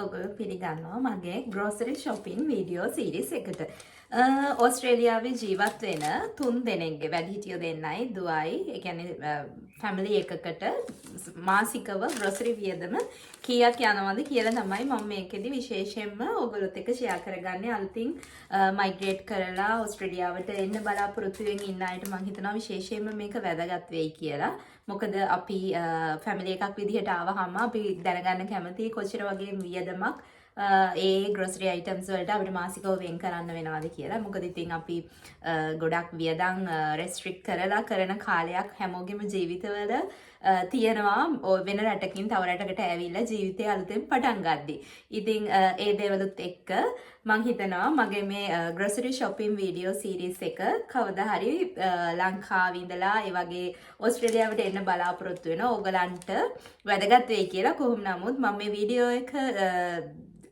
ඔයගොල්ලෝ පිළිගන්නවා මගේ ග්‍රොසරි shopping video series එකට. ඕස්ට්‍රේලියාවේ ජීවත් වෙන තුන් දෙනෙක්ගේ, වැඩිහිටියෝ දෙන්නයි දුවයි, ඒ කියන්නේ ෆැමිලි එකකට මාසිකව ග්‍රොසරි වියදම කීයක් යනවද කියලා තමයි මම මේකෙදි විශේෂයෙන්ම ඔයගොල්ලොත් එක්ක ෂෙයා කරගන්නේ. අලුතින් මයිග්‍රේට් කරලා ඕස්ට්‍රේලියාවට එන්න බලාපොරොත්තු වෙමින් ඉන්න අයට මං හිතනවා විශේෂයෙන්ම මේක වැදගත් වෙයි කියලා. මොකද අපි ෆැමිලි එකක් විදිහට ආවහම අපි දැනගන්න කැමති කොච්චර වගේ වියදමක් ඒ ග්‍රොසරි අයිටම්ස් වලට අපිට මාසිකව වෙන් කරන්න වෙනවද කියලා. මොකද ඉතින් අපි ගොඩක් වියදම් රෙස්ට්‍රික්ට් කරලා කරන කාලයක් හැමෝගෙම ජීවිතවල තියෙනවා වෙන රටකින් තව රටකට ඇවිල්ලා ජීවිතය අලුතෙන් පටන් ගද්දි. ඉතින් ඒ දේවලුත් එක්ක මං හිතනවා මගේ මේ ග්‍රොසරි shopping video series එක කවදා හරි ලංකාවේ ඉඳලා ඒ වගේ ඕස්ට්‍රේලියාවට එන්න බලාපොරොත්තු වෙන ඕගලන්ට වැදගත් වෙයි කියලා. කොහොම නමුත් මම මේ වීඩියෝ එක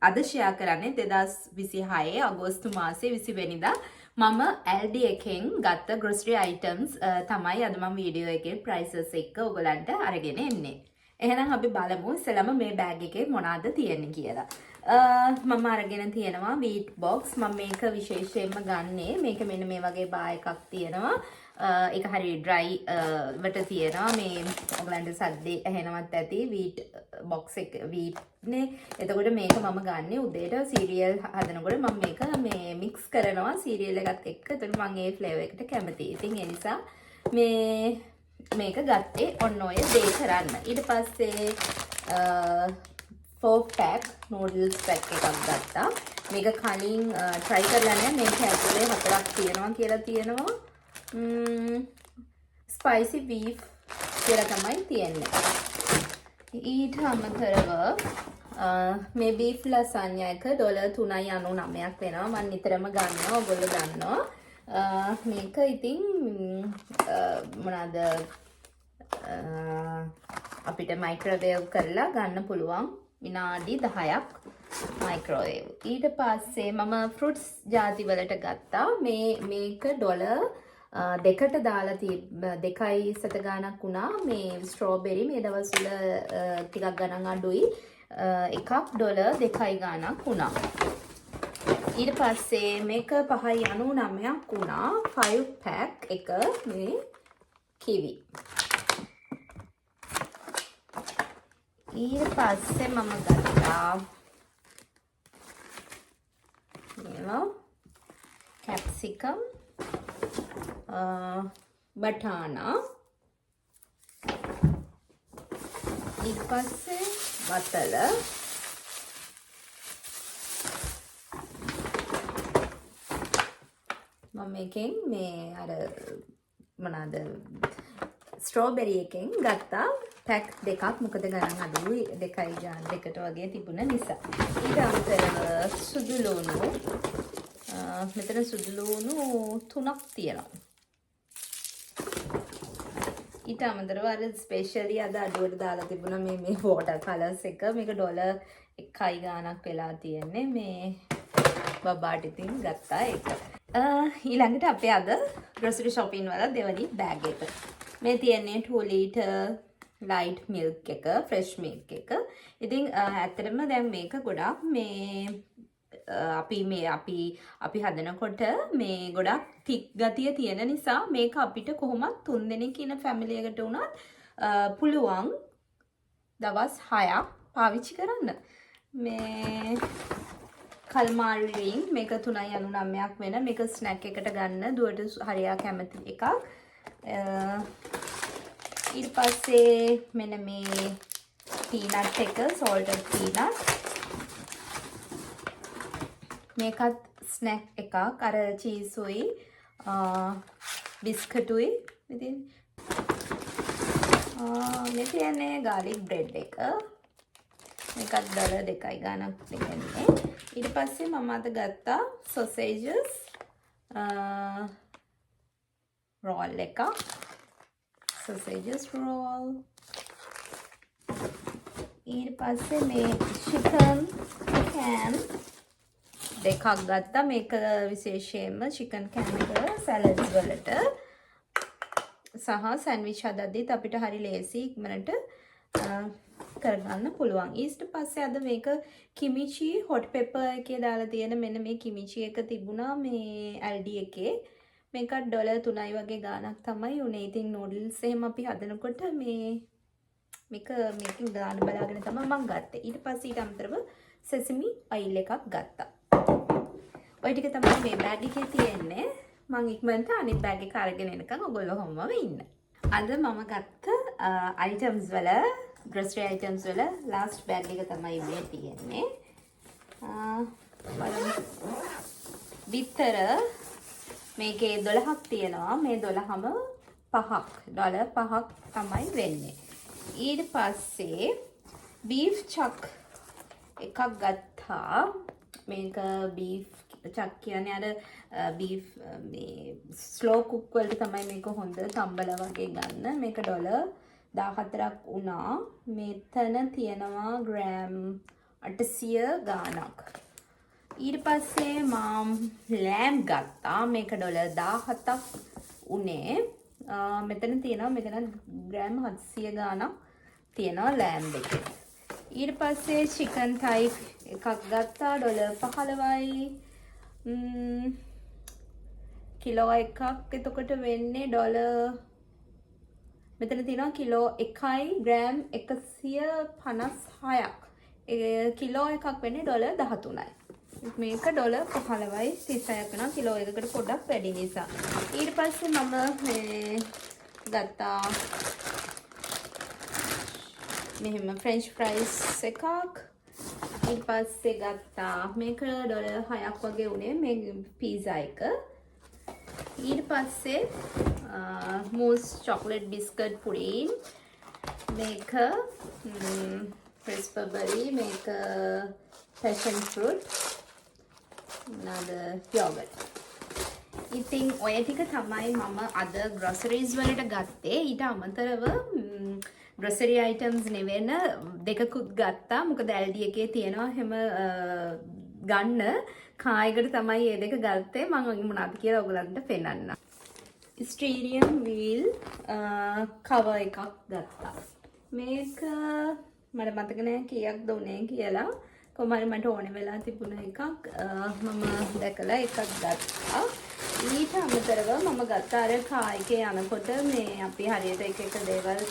අද ෂෙයා කරන්නේ 2026 අගෝස්තු මාසේ 20 වෙනිදා මම Aldi එකෙන් ගත්ත ග්‍රොසරි අයිටම්ස් තමයි අද මම වීඩියෝ එකේ ප්‍රයිසස් එක්ක ඔයගලන්ට අරගෙන එන්නේ. එහෙනම් අපි බලමු ඉස්සෙල්ලාම මේ බෑග් එකේ මොනවද තියෙන්නේ කියලා. මම අරගෙන තියෙනවා වීට් බොක්ස්. මම මේක විශේෂයෙන්ම ගන්නේ මේක මෙන්න මේ වගේ බා එකක් තියෙනවා. ඒක හරි ඩ්‍රයි වට තියෙනවා. මේ ඔයගලන්ට සද්දේ ඇහෙනවත් ඇති වීට් බොක්ස් එක වීට් නේ. එතකොට මේක මම ගන්නෙ උදේට සීරියල් හදනකොට මම මේක මේ මික්ස් කරනවා සීරියල් එකත් එක්ක. එතකොට මං ඒ ෆ්ලේවර් එකට කැමතියි. ඉතින් ඒ නිසා මේක ගත්තේ ඔන්න ඔය දේ කරන්න. ඊට පස්සේ 4 pack noodles pack එකක් ගත්තා. මේක කලින් try කරලා නෑ. මේක ඇතුලේ 4ක් තියෙනවා කියලා තියෙනවා. ස්පයිසි බීෆ් කියලා තමයි තියෙන්නේ. ඊට අමතරව මේ බීෆ් ලසන්යා එක ඩොලර් තුනයි අනූ නමයක් වෙනවා. මං නිතරම ගන්නවා, ඔයගොල්ලෝ දන්නවා. මේක ඉතින් මොනවාද අපිට මයික්‍රෝවේව් කරලා ගන්න පුළුවන් විනාඩි 10ක් මයික්‍රෝවේව්. ඊට පස්සේ මම ෆෘට්ස් ජාති වලට ගත්තා. මේක ඩොලර් දෙකට දාලා දෙකයි සත ගාණක් වුණා. මේ ස්ට්‍රෝබෙරි මේ දවස්වල ටිකක් ගණන් අඩුයි. එකක් ඩොලර් දෙකයි ගාණක් වුණා. ඊට පස්සේ මේක පහයි අනූ නමයක් වුණා. 5 pack එක මේ කිවි. ඊට පස්සේ මම ගත්තා මේවා කැප්සිකම්, බටානා, ඊට පස්සේ වතල, මම මේකෙන් මේ අර මොනවාද ස්ට්‍රෝබෙරි එකෙන් ගත්තා පැක් දෙකක්, මොකද ගණන් අඩුයි දෙකයි ගාන දෙකට වගේ තිබුණ නිසා. ඊට අමතරව සුදු ලුණු, මෙතන සුදු ලුණු 3ක් තියෙනවා. ඊට අමතරව අර ස්පෙෂලි අද අඩුවට දාලා තිබුණා මේ වෝටර් කලර්ස් එක. මේක ඩොලර් එකයි ගාණක් වෙලා තියෙන්නේ. මේ බබාට ඉතින් ගත්තා ඒක. ඊළඟට අපේ අද ග්‍රොසරි shopping වල දෙවනි බෑග් එක. මේ තියෙන්නේ 2 liter light milk එක, fresh milk එක. ඉතින් ඇත්තටම දැන් මේක ගොඩක් මේ අපි මේ අපි හදනකොට මේ ගොඩක් තික් ගතිය තියෙන නිසා මේක අපිට කොහොමත් තුන් දෙනෙක් ඉන්න ෆැමිලි එකට වුණත් පුළුවන් දවස් 6ක් පාවිච්චි කරන්න. මේ කල්මාරි රින්ග් මේක තුනයි අනූ නමයක් වෙන මේක ස්නැක් එකට ගන්න දුවට හරියා කැමති එකක්. ඊට පස්සේ මෙන්න මේ පීනට් එක, සෝල්ටඩ් පීනට්. මේකත් ස්නැක් එකක්. අර චීසුයි, බිස්කටුයි. ඉතින් මේ තියෙන්නේ ගාලික් බ්‍රෙඩ් එක. මේකත් ඩොලර් දෙකයි ගාණක් දෙන්නේ. ඊට පස්සේ මම අද ගත්තා සොසේජස් රෝල් එකක්. Sausages roll. ඊට පස්සේ මේ චිකන් can දෙකක් ගත්තා. මේක විශේෂයෙන්ම චිකන් can එක සැලඩ්ස් වලට සහ සෑන්ඩ්විච් හදද්දිත් අපිට හරි ලේසි ඉක්මනට කරගන්න පුළුවන්. ඊට පස්සේ අද මේක කිමිචි හොට් පෙපර් එකේ දාලා තියෙන මෙන්න මේ කිමිචි එක තිබුණා මේ ඇල්ඩි එකේ. මේකත් ඩොලර් 3යි වගේ ගාණක් තමයි උනේ. ඉතින් නූඩල්ස් එහෙම අපි හදනකොට මේ මේක මේකෙන් ගාන බලාගෙන තමයි මං ගත්තේ. ඊට පස්සේ ඊට අමතරව සෙසමි ඔයිල් එකක් ගත්තා. ඔය ටික තමයි මේ බෑග් එකේ තියෙන්නේ. මං ඉක්මනට අනිත් බෑග් එක අරගෙන එනකන් ඔයගොල්ලෝ ඔහොමම ඉන්න. අද මම ගත්ත අයිටම්ස් වල, ග්‍රොසරි අයිටම්ස් වල ලාස්ට් බෑග් එක තමයි මේ තියෙන්නේ. බලමු. බිත්තර මේකේ 12ක් තියෙනවා. මේ 12ම පහක්, ඩොලර් 5ක් තමයි වෙන්නේ. ඊට පස්සේ බීෆ් චක් එකක් ගත්තා. මේක බීෆ් චක් කියන්නේ අර බීෆ් මේ ස්ලෝ කුක් වලට තමයි මේක හොඳ, තම්බල වගේ ගන්න. මේක ඩොලර් 14ක් වුණා. මෙතන තියෙනවා ග්‍රෑම් 800 ගාණක්. ඊට පස්සේ මම ලෑම් ගත්තා. මේක ඩොලර් 17ක් උනේ. මෙතන තියෙනවා, මෙතන ග්‍රෑම් 700 ගාණක් තියෙනවා ලෑම් එකේ. ඊට පස්සේ චිකන් තයි එකක් ගත්තා, ඩොලර් 15යි. කිලෝ එකක් එතකොට වෙන්නේ ඩොලර්, මෙතන තියෙනවා කිලෝ 1යි ග්‍රෑම් 156ක්. ඒ කිලෝ එකක් වෙන්නේ ඩොලර් 13යි. මේක ඩොලර් 15යි 36ක් වෙනවා කිලෝ එකකට, පොඩ්ඩක් වැඩි නිසා. ඊට පස්සේ මම මේ ගත්තා මෙහෙම ෆ්‍රෙන්ච් ෆ්‍රයිස් එකක්. ඊට පස්සේ ගත්තා මේක ඩොලර් 6ක් වගේ උනේ මේ පීසා එක. ඊට පස්සේ මූස් චොක්ලට් බිස්කට් පුඩින්, මේක රාස්බෙරි, මේක පැෂන් ෆෘට්, මොනවාද, යෝගට්. ඉතින් ඔය ටික තමයි මම අද ග්‍රොසරීස් වලට ගත්තේ. ඊට අමතරව ග්‍රොසරි අයිටම්ස් නෙවෙන දෙකකුත් ගත්තා. මොකද ඇල්ඩි එකේ තියෙනවා හැම ගන්න කායකට තමයි ඒ දෙක ගත්තේ. මම මොනවද කියලා ඔයගලන්ට පෙන්නන්නම්. ස්ටීරියම් වීල් කවර් එකක් ගත්තා. මේක මට මතක නෑ කීයක්ද උනේ කියලා. කොහොම හරි මට ඕනේ වෙලා තිබුණ එකක් මම දැකලා එකක් ගත්තා. ඊට අමතරව මම ගත්ත අර කා එකේ යනකොට මේ අපි හරියට එක එක දේවල්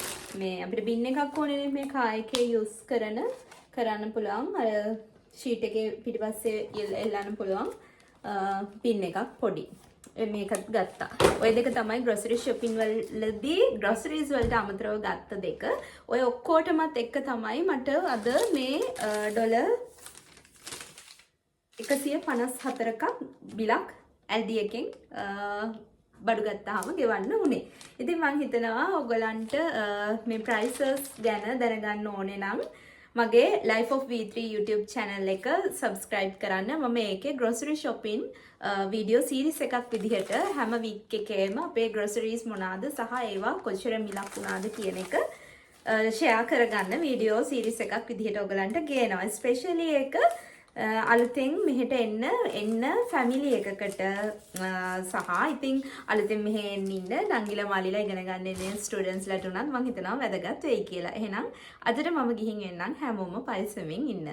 මේ අපිට බින් එකක් ඕනේ මේ කා එකේ යූස් කරන්න පුළුවන්, අර ෂීට් එකේ පිටිපස්සේ එල්ලන්න පුළුවන් බින් එකක් පොඩි. මේකත් ගත්තා. ඔය දෙක තමයි ග්‍රොසරි shopping වලදී ග්‍රොසරීස් වලට අමතරව ගත්ත දෙක. ඔය ඔක්කොටමත් එක්ක තමයි මට අද මේ ඩොලර් 154ක බිලක් ඇල්ඩි එකෙන් බඩු ගත්තාම ගෙවන්න උනේ. ඉතින් මං හිතනවා ඔයගලන්ට මේ ප්‍රයිසස් ගැන දැනගන්න ඕනේ නම් මගේ Life of V3 YouTube channel එක subscribe කරන්න. මම ඒකේ grocery shopping video series එකක් විදිහට හැම වීක් එකේම අපේ groceries මොනවාද සහ ඒවා කොච්චර මිලක් වුණාද කියන එක ෂෙයා කරගන්න වීඩියෝ සීරීස් එකක් විදිහට ඔයගලන්ට ගේනවා. ස්පෙෂලි ඒක අලුතෙන් මෙහෙට එන්න එන්න ෆැමිලි එකකට සහ ඉතින් අලුතෙන් මෙහෙ එන්න ඉන්න නංගිලා මල්ලිලා ඉගෙන ගන්න එන ස්ටුඩන්ට්ස්ලාට උනත් මං හිතනවා වැදගත් වෙයි කියලා. එහෙනම් අදට මම ගිහින් එන්නම්. හැමෝම පරිස්සමින් ඉන්න.